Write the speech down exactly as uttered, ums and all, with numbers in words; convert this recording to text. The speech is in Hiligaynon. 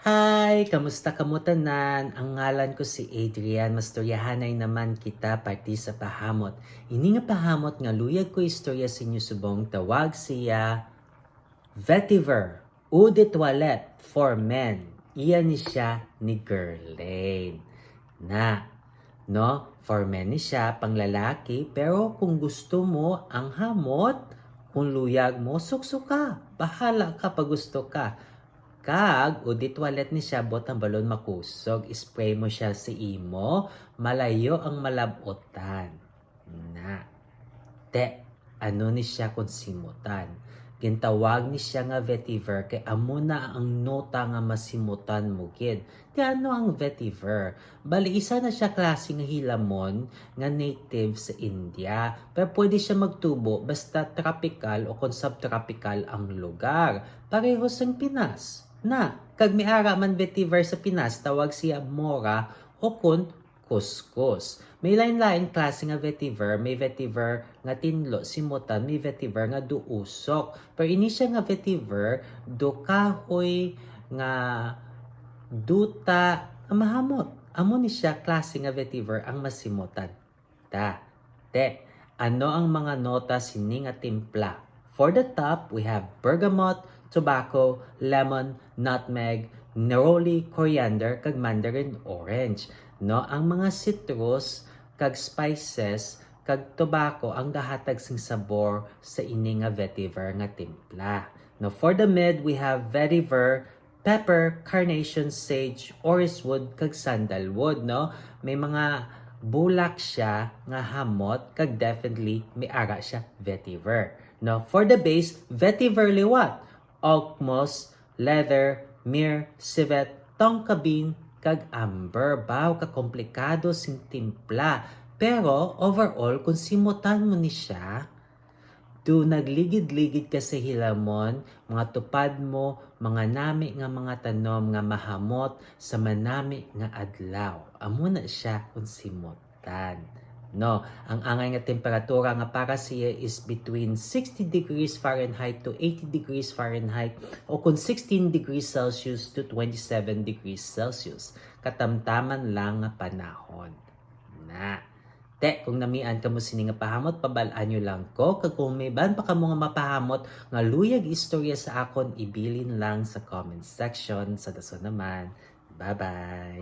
Hi! Kamusta kamo tanan? Ang ngalan ko si Adrian. Mastoryahanay naman kita, parte sa pahamot. Ini nga pahamot nga luyag ko istorya sa inyo subong, tawag siya vetiver, eau de toilette for men. Iya ni siya ni Guerlain. Na, no? For men ni siya, panglalaki, pero kung gusto mo ang hamot, kung luyag mo, sukso ka. Bahala ka pag gusto ka. Kag, eau de toilette ni siya, bot ang balon makusog, spray mo siya sa imo, malayo ang malab-otan. Na. Te, ano ni siya kung simutan? Gintawag ni siya nga vetiver kay amo na ang nota nga masimutan mo gid. Te, ano ang vetiver? Bali, isa na siya klase nga hilamon nga native sa India. Pero pwede siya magtubo basta tropical o kung subtropical ang lugar. Pareho sang Pinas. Na, kag may ara man vetiver sa Pinas, tawag siya mora o kun kuskus. May lain-lain klase nga vetiver, may vetiver nga tinlo, simutan, may vetiver nga duusok. Pero ini siya nga vetiver, do kahoy nga duta nga mahamot. Amo ni siya klase nga vetiver ang masimutan. Ta. Te, ano ang mga nota sini nga timpla? For the top, we have bergamot, tobacco, lemon, nutmeg, neroli, coriander, kag mandarin orange. No, ang mga citrus kag spices kag tobacco ang gahatag sing sabor sa ini nga vetiver nga timpla. No, for the mid, we have vetiver, pepper, carnation, sage, orris wood, kag sandalwood, no? May mga bulak siya nga hamot, kag definitely may ara siya vetiver, no? For the base, vetiver liwat, oak moss, leather, myrrh, civet, tonka bean, kag amber. Baw, kakomplikado sing timpla. Pero overall, kung simutan mo ni siya, do nagligid-ligid ka sa hilamon, mga tupad mo, mga nami nga mga tanom nga mahamot sa manami nga adlaw. Amo na siya kung simutan. No, ang angay nga temperatura nga para siya is between sixty degrees Fahrenheit to eighty degrees Fahrenheit, o kung sixteen degrees Celsius to twenty-seven degrees Celsius. Katamtaman lang nga panahon. Na. Te, kung namian kamo sini nga pahamot, pabal-an nyo lang ko. Kag kung may ban pa kamo nga mapahamot nga luyag istorya sa akon, ibilin lang sa comment section. Sa dason naman. Bye-bye!